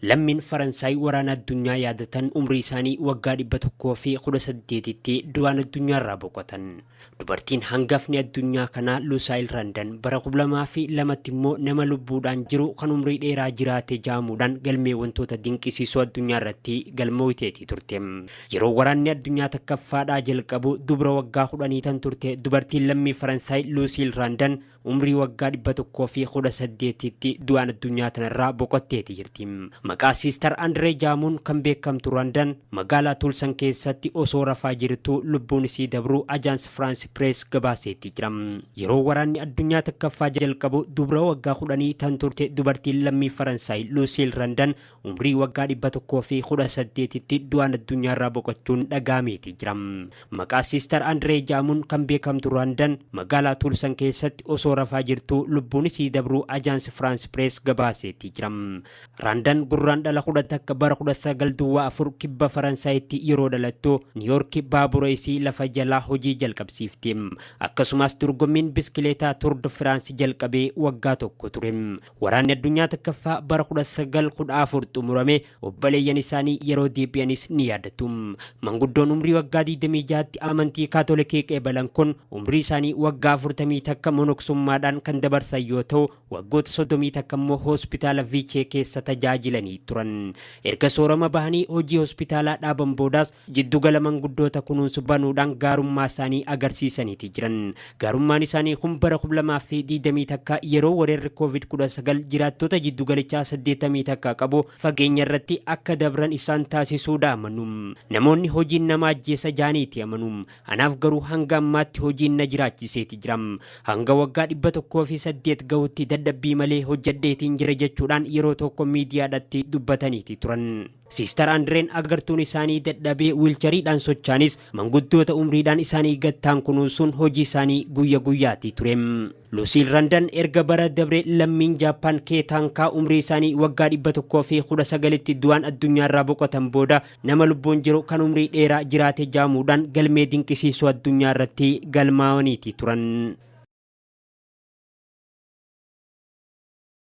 Lammiin Faransaay waraana addunyaa yaadatan umrii isaanii waggaa 118tti du'aan addunyaarraa boqotan. Dubartiin hangafni addunyaa kanaa Luusaayil Randan bara 2002tti immoo nama lubbuudhaan jiru kan umrii dheeraa jiraate jaamuudhaan galmee wantoota dinqisiisoo addunyaa irratti galmooyteetii turte. Yeroo waraanni addunyaa takkaffaadhaa jalqabu dubra waggaa 10 tan turte dubartiin lammii Faransaay Luusiil Randan umrii waggaa 118tti du'aan addunyaa tanarraa boqotteeti jirti. Maqaa Siistar Andree Jaamuun kan beekamtu Randan magaalaa Tulsan keessatti osoo rafaa jirtu lubbuun isii dabruu Ajaans Firaans Pirees gabaaseetti jira. Yeroo waraanni addunyaa takkaffaa jalqabu dubra waggaa 10 tan turte dubartiin lammii Faransaay Luusiil Randan umrii waggaa 118tti du'aan addunyaarraa boqochuun dhaga'ameeti jira. Maqaa Siistar Andree Jaamuun kan beekamtu Randan magaalaa Tulsan keessatti osoo rafaa jirtu lubbuun isii dabruu Ajaans Firaans Pirees gabaaseetti jira. Randan Gurraandhala 11 bara 1904 kibba Faransaayitti yeroo dhalattu Niiyorki baabura isii lafa jalaa hojii jalqabsiifti. Akkasumas dorgommiin biskileetaa Tour de France jalqabee waggaa tokko ture. Waraanni addunyaa takkaffaa bara 1914 xumurame obboleeyyan isaanii yeroo deebi'anis ni yaadatu. Manguddoon umrii waggaa 26tti amantii Kaatolikii qeebalan kun umrii isaanii waggaa 41 monoksummaadhaan kan dabarsan yoo ta'u, waggoota 31 immoo hospitaala Viichee keessa tajaajilanii turan. Erga soorama bahanii hojii hospitaalaa dhaaban boodaas jiddugala manguddoota kunuunsu banuudhaan gaarummaa isaanii agarsiisaniiti jiran. Gaarummaan isaanii kun bara 2021 yeroo weerarri Covid-19 jiraattota jiddugalichaa 81 qabu fageenya irratti akka dabran isaan taasisuudha amanu. Namoonni hojiin nama ajjeesa jaaniiti amanu. Anaaf garuu hanga ammaatti hojiin na jiraachiseeti jira. Hanga waggaa 108 gahutti dadhabbii malee hojjedheetiin jira jechuudhaan yeroo tokko miidiyaadhatti dubbataniiti turan. Siistar Andreen agartuun isaanii dadhabee wiilchariidhaan sochaanis manguddoota umriidhaan isaanii gattaan kunuunsuun hojii isaanii guyya guyyaatti ture. Luusiil Randan erga bara dabre lammiin Jaappaan Keetaankaa umrii isaanii waggaa 119tti du'aan addunyaarraa boqotan booda nama lubbuun jiru kan umrii dheeraa jiraate jaamuudhaan galmee dinqisiisoo addunyaa irratti galmaa'aniiti turan.